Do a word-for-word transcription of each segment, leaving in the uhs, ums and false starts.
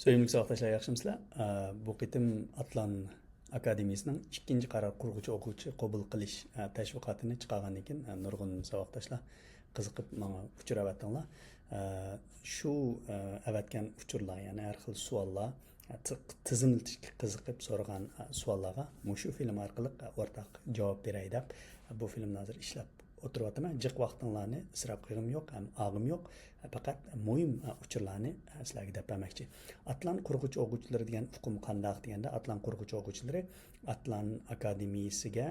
سۆيۈملۈك ساۋاقداشلار، ياخشىمۇسىلەر؟ ئە، بۇ قېتىم ئاتلان ئاكادېمىيىسىنىڭ ئىككىنچى قارار قۇرغۇچى ئوقۇغۇچى قوبۇل قىلىش، ئە، تەشۋىقاتىنى چىقارغاندىن كېيىن، ئە، نۇرغۇن ساۋاقداشلار قىزىقىپ ماڭا ئۇچۇر ئەۋەتتىڭلار. ئە، شۇ، ئە، ئەۋەتكەن ئۇچۇرلار، يەنى ھەر خىل سوئاللار، ئە، تىق-، تىزىملىتىشكە قىزىقىپ سورىغان، ئە، سوئاللارغا مۇشۇ فىلىم ئارقىلىق، ئە، ئورتاق جاۋاب بېرەي دەپ، بۇ فىلىمنى ھازىر ئىشلەپ ئولتۇرۇۋاتىمەن. جىق ۋاقتىڭلارنى ئىسراپ قىلغۇم يوق ھەم ئالغۇم يوق. پەقەت مۇھىم ئۇچۇرلارنى سىلەرگە دەپ بەرمەكچى. ئاتلان قۇرغۇچ ئوقۇغۇچىلىرى دېگەن ئۇقۇم قانداق دېگەندە، ئاتلان قۇرغۇچ ئوقۇغۇچىلىرى ئاتلان ئاكادېمىيىسىگە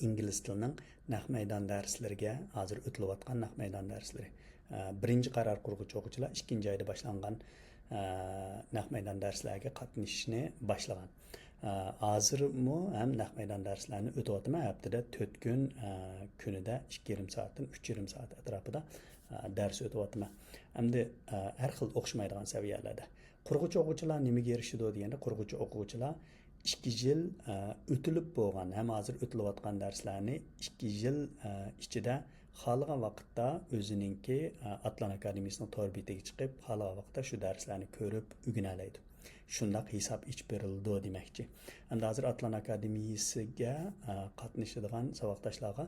ئىنگلىز تىلىنىڭ نەق مەيدان دەرسلىرىگە، ھازىر ئۆتۈلۈۋاتقان نەق مەيدان دەرسلىرى، ئە، بىرىنچى قارار قۇرغۇچ ئوقۇغۇچىلار ئىككىنچى ئايدا باشلانغان، ئە، نەق مەيدان دەرسلەرگە قاتنىشىشنى باشلىغان. ئە، ھازىرمۇ ھەم نەق مەيدان دەرسلەرنى ئۆتۈۋاتىمەن. ھەپتىدە تۆت كۈن، ئە، كۈنىدە ئىككى يېرىم سائەتتىن ئۈچ يېرىم سائەت ئەتراپىدا، ئە، دەرس ئۆتۈۋاتىمەن. ئەمدى، ئە، ھەر خىل ئوخشىمايدىغان سەۋىيەلەردە. قۇرغۇچى ئوقۇغۇچىلار نېمىگە ئېرىشىدۇ دېگەندە، قۇرغۇچى ئوقۇغۇچىلار ئىككى يىل، ئە، ئۆتۈلۈپ بولغان ھەم ھازىر ئۆتۈلۈۋاتقان دەرسلەرنى ئىككى يىل، ئە، ئىچىدە خالىغان ۋاقىتتا ئۆزىنىڭكى، ئە، ئاتلان ئاكادېمىيىسىنىڭ تور بېتىگە چىقىپ، خالىغان ۋاقىتتا شۇ دەرسلەرنى كۆرۈپ ئۆگىنەلەيدۇ. شۇنداق ھېساب ئېچىپ بېرىلىدۇ دېمەكچى. ئەمدى ھازىر ئاتلان ئاكادېمىيىسىگە، ئە، قاتنىشىدىغان ساۋاقداشلارغا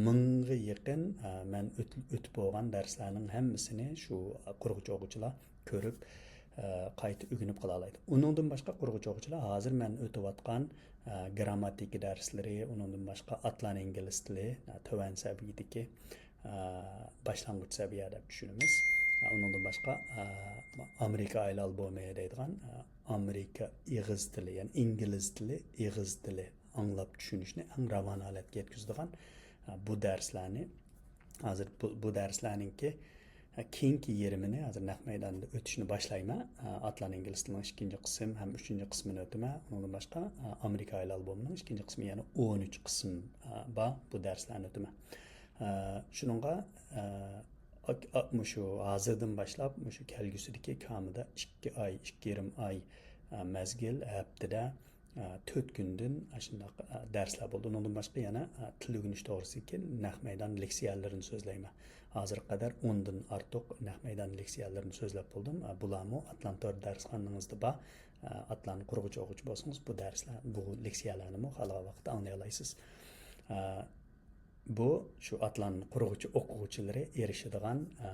مىڭغا يېقىن، ئە، مەن ئۆت-، ئۆتۈپ بولغان دەرسلەرنىڭ ھەممىسىنى شۇ قۇرغۇچى ئوقۇغۇچىلار كۆرۈپ، ئە، قايتا ئۆگىنىپ قالالايدۇ. ئۇنىڭدىن باشقا قۇرغۇچى ئوقۇغۇچىلار ھازىر مەن ئۆتۈۋاتقان، ئە، گرامماتىكا دەرسلىرى، ئۇنىڭدىن باشقا ئاتلان ئىنگلىز تىلى، ئە، تۆۋەن سەۋىيەدىكى، ئە، باشلانغۇچ سەۋىيە دەپ چۈشىنىمىز. ئە، ئۇنىڭدىن باشقا، ئە، ئامېرىكا ئايال ئالبومى دەيدىغان، ئە، ئامېرىكا ئېغىز تىلى، يەنى ئىنگلىز تىلى، ئېغىز تىلى ئاڭلاپ چۈشىنىشنى ئەڭ راۋان ھالەتكە يەتكۈزىدىغان، ئە، بۇ دەرسلەرنى ھازىر بۇ، بۇ دەرسلەرنىڭكى، ئە، كېيىنكى يېرىمىنى ھازىر نەق مەيداندا ئۆتۈشنى باشلايمەن. ئە، ئاتلان ئىنگلىز تىلىنىڭ ئىككىنچى قىسىم ھەم ئۈچىنچى قىسمىنى ئۆتىمەن. ئۇنىڭدىن باشقا، ئە، ئامېرىكا ئايال ئالبومىنىڭ ئىككىنچى قىسمى، يەنى ئون ئۈچ قىسىم، ئە، بار. بۇ دەرسلەرنى ئۆتىمەن. ئە، شۇنىڭغا، ئە، ئاك-، ئا-، مۇشۇ ھازىردىن باشلاپ، مۇشۇ كەلگۈسىدىكى كامىدا ئىككى ئاي، ئىككى يېرىم ئاي، ئە، مەزگىل، ھەپتىدە، ئە، تۆت كۈندىن ئاشۇنداق، ئە، دەرسلەر بولىدۇ. ئۇنىڭدىن باشقا يەنە، ئە، تىل ئۆگىنىش توغرىسىدىكى نەق مەيدان لېكسىيەلىرىنى سۆزلەيمەن. ھازىرغا قەدەر ئوندىن ئارتۇق نەق مەيدان لېكسىيەلىرىنى سۆزلەپ بولدۇم. ئە، بۇلارمۇ ئاتلان تور دەرسخانىڭىزدا بار. ئە، ئاتلان قۇرغۇچى ئوقۇغۇچى بولسىڭىز، بۇ دەرسلەر، بۇ لېكسىيەلەرنىمۇ خالىغان ۋاقىتتا ئاڭلىيالايسىز. ئە، بۇ شۇ ئاتلان قۇرغۇچى ئوقۇغۇچىلىرى ئېرىشىدىغان، ئە،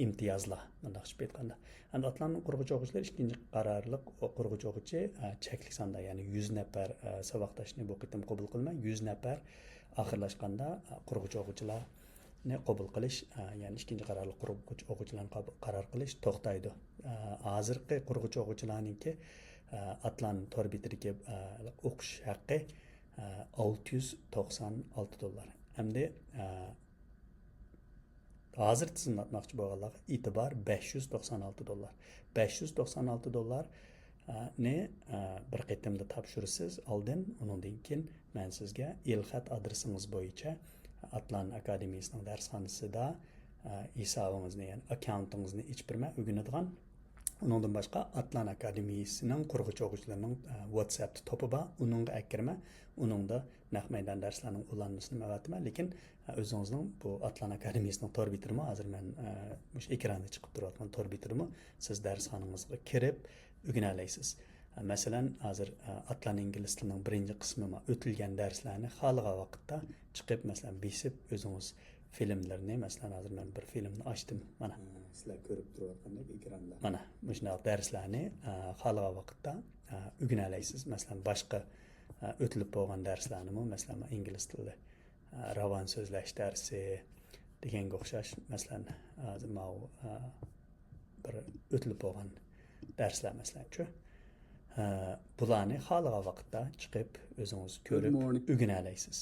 ئىمتىيازلار، مۇنداقچە ئېيتقاندا. ئەمدى ئاتلان قۇرغۇچى ئوقۇغۇچىلىرى ئىككىنچى قارارلىق قۇرغۇچى ئوقۇغۇچى، ئە، چەكلىك ساندا، يەنى يۈز نەپەر، ئە، ساۋاقداشنى بۇ قېتىم قوبۇل قىلىمەن. يۈز نەپەر ئاخىرلاشقاندا، ئە، قۇرغۇچى ئوقۇغۇچىلارنى قوبۇل قىلىش، ئە، يەنى ئىككىنچى قارارلىق قۇرغۇچى ئوقۇغۇچىلارنى قاب-، قارار قىلىش توختايدۇ. ئە، ھازىرقى قۇرغۇچى ئوقۇغۇچىلارنىڭكى، ئە، ئاتلان تور بېتىدىكى، ئە، ئوقۇش ھەققى، ئە، ئالتە يۈز توقسان ئالتە دوللار. ئەمدى، ئە، ھازىر تىزىملاتماقچى بولغانلارغا ئېتىبار، بەش يۈز توقسان ئالتە دوللار. بەش يۈز توقسان ئالتە دوللار، ئە، نى، ئە، بىر قېتىمدا تاپشۇرىسىز ئالدىن، ئۇنىڭدىن كېيىن مەن سىزگە ئېلخەت ئادرېسىڭىز بويىچە ئاتلان ئاكادېمىيىسىنىڭ دەرسخانىسىدا، ئە، ھېسابىڭىزنى، يەنى ئاككاونتىڭىزنى ئېچىپ بېرىمەن، ئۆگىنىدىغان. ئۇنىڭدىن باشقا، ئاتلان ئاكادېمىيىسىنىڭ قۇرغۇچى ئوقۇغۇچىلىرىنىڭ، ئە، ۋاتساپتا توپى بار، ئۇنىڭغا ئەكىرمە، ئۇنىڭدا نەق مەيدان دەرسلەرنىڭ ئۇلانمىسىنى ئەۋەتىمەن، لېكىن، ئە، ئۆزىڭىزنىڭ بۇ ئاتلان ئاكادېمىيىسىنىڭ تور بېتىدىمۇ، ھازىر مەن، ئە، مۇشۇ ئېكراندا چىقىپ تۇرۇۋاتقان تور بېتىدىمۇ سىز دەرسخانىڭىزغا كىرىپ ئۆگىنەلەيسىز. ئە، مەسىلەن، ھازىر، ئە، ئاتلان ئىنگلىز تىلىنىڭ بىرىنچى قىسمى بار، ئۆتۈلگەن دەرسلەرنى خالىغان ۋاقىتتا چىقىپ، مەسىلەن، بېسىپ ئۆزىڭىز فىلىملىرىنى، مەسىلەن، ھازىر مەن بىر فىلىمنى ئاچتىم. مانا. ھە، سىلەر كۆرۈپ تۇرۇۋاتقاندەك ئېكراندا. مانا، مۇشۇنداق دەرسلەرنى، ئە، خالىغان ۋاقىتتا، ئە، ئۆگىنەلەيسىز. مەسىلەن، باشقا، ئە، ئۆتۈلۈپ بولغان دەرسلەرنىمۇ، مەسىلەن، ئىنگلىز تىلى، ئە، راۋان سۆزلەش دەرسى دېگەنگە ئوخشاش، مەسىلەن، ھازىر ماۋۇ، ئە، بىر ئۆتۈلۈپ بولغان دەرسلەر، مەسىلەنچۇ. ئە، بۇلارنى خالىغان ۋاقىتتا چىقىپ ئۆزىڭىز كۆرۈپ ئۆگىنەلەيسىز.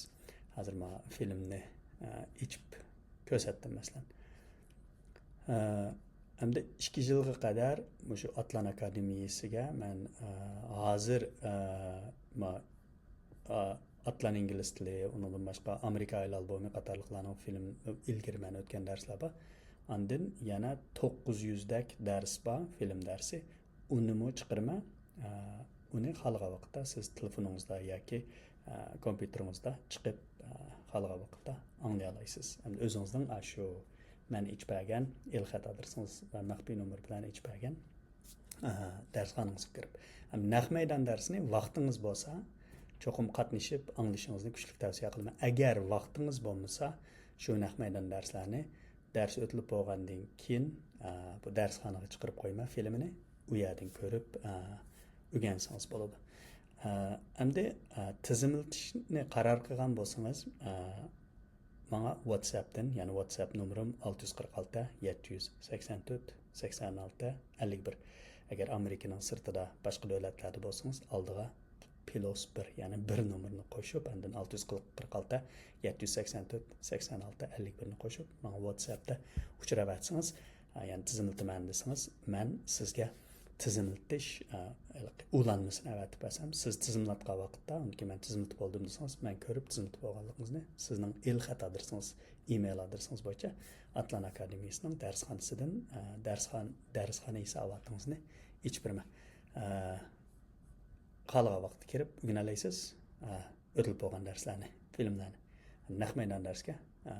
ھازىر مانا فىلىمنى، ئە، ئېچىپ كۆرسەتتىم، مەسىلەن. ئە، ئەمدى ئىككى يىلغا قەدەر مۇشۇ ئاتلان ئاكادېمىيىسىگە مەن، ئە، ھازىر، ئە، ما-، ئە، ئاتلان ئىنگلىز تىلى، ئۇنىڭدىن باشقا ئامېرىكا ئايال ئالبومى قاتارلىقلارنىڭ فىلىم، ئىلگىرى مەن ئۆتكەن دەرسلەر بار. ئاندىن يەنە توققۇز يۈزدەك دەرس بار، فىلىم دەرسى. ئۇنىمۇ چىقىرىمەن. ئە، ئۇنى خالىغان ۋاقىتتا سىز تېلېفونىڭىزدا ياكى، ئە، كومپيۇتېرىڭىزدا چىقىپ، ئە، خالىغان ۋاقىتتا ئاڭلىيالايسىز. ئەمدى ئۆزىڭىزنىڭ ئاشۇ مەن ئېچىپ بەرگەن ئېلخەت ئادرېسىڭىز ۋە مەخپىي نومۇر بىلەن ئېچىپ بەرگەن ئە، دەرسخانىڭىزغا كىرىپ. ھەم نەق مەيدان دەرسىنى ۋاقتىڭىز بولسا، چوقۇم قاتنىشىپ ئاڭلىشىڭىزنى كۈچلۈك تەۋسىيە قىلىمەن. ئەگەر ۋاقتىڭىز بولمىسا، شۇ نەق مەيدان دەرسلەرنى دەرس ئۆتۈلۈپ بولغاندىن كېيىن، ئە، بۇ دەرسخانىغا چىقىرىپ قويما فىلىمىنى ئۇ يەردىن كۆرۈپ، ئە، ئۆگەنسىڭىز بولىدۇ. ئە، ئەمدى، ئە، تىزىملىتىشنى قارار قىلغان بولسىڭىز، ئە، ماڭا ۋاتساپتىن، يەنى ۋاتساپ نومۇرۇم ئالتە يۈز قىرىق ئالتە، يەتتە يۈز سەكسەن تۆت، سەكسەن ئالتە، ئەللىك بىر. ئەگەر ئامېرىكىنىڭ سىرتىدا، باشقا دۆلەتلەردە بولسىڭىز، ئالدىغا پلۇس بىر، يەنى بىر نومۇرنى قوشۇپ، ئاندىن ئالتە يۈز قىرىق ئالتە، يەتتە يۈز سەكسەن تۆت، سەكسەن ئالتە، ئەللىك بىرنى قوشۇپ، ماڭا ۋاتساپتا ئۇچۇراۋەتسىڭىز، ئا، يەنى تىزىملىتىمەن دېسىڭىز، مەن سىزگە تىزىملىتىش، ئا، ھېلىقى ئۇلانمىسىنى ئەۋەتىپ بەرسەم، سىز تىزىملاتقان ۋاقىتتا، ئۇنىڭكى مەن تىزىملىتىپ بولدۇم دېسىڭىز، مەن كۆرۈپ تىزىملىتىپ بولغانلىقىڭىزنى، سىزنىڭ ئېلخەت ئادرېسىڭىز، ئىمېيل ئادرېسىڭىز بويىچە ئاتلان ئاكادېمىيىسىنىڭ دەرسخانىسىدىن، ئا، دەرسخان-، دەرسخانا ھېساباتىڭىزنى ئېچىپ بېرىمەن. ئا، خالىغان ۋاقىتتا كىرىپ ئۆگىنەلەيسىز. ئا، ئۆتۈلۈپ بولغان دەرسلەرنى، فىلىملەرنى. نەق مەيدان دەرسكە، ئا،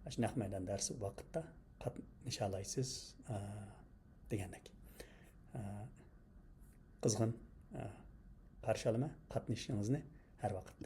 ئاشۇ نەق مەيدان دەرس ۋاقىتتا قاتنىشالايسىز، ئا، دېگەندەك. ئا، قىزغىن، ئا، قارشى ئالىمەن قاتنىشىشىڭىزنى ھەر ۋاقىت.